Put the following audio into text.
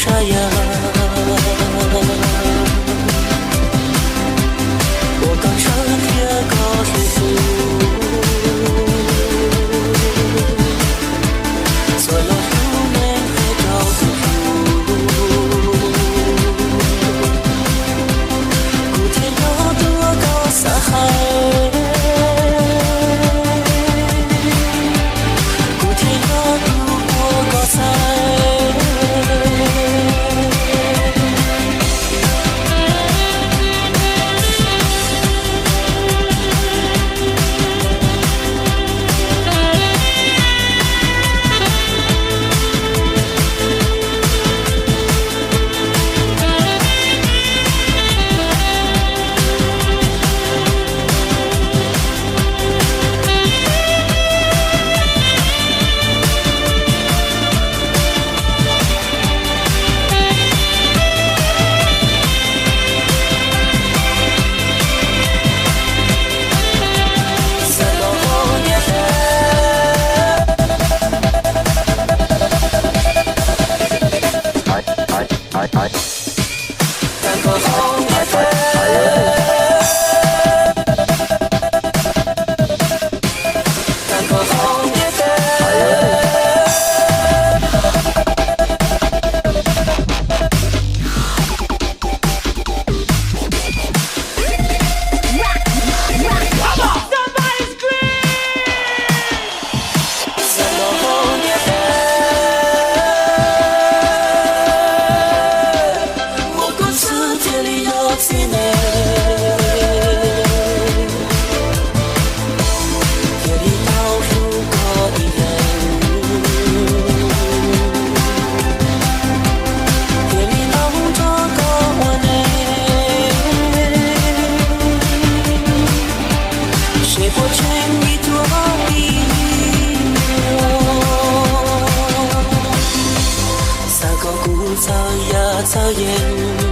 tshaj yam uas koj ntshaw thiab koj hlub hlub. Txhua lo lub neej qhia rau tus hlub, kuv thiaj yog tus uas koj xav hais, kuv thiaj yog tus uas koj xav. Muaj koj xwb thiaj li yog txiv neej, thiaj li tau hlub koj ib leeg, thiaj li tau nrog koj ua neej. Seb puas tsheej ib tug tib neeg, xav kom kuv txhawj yam txhawj yeeb.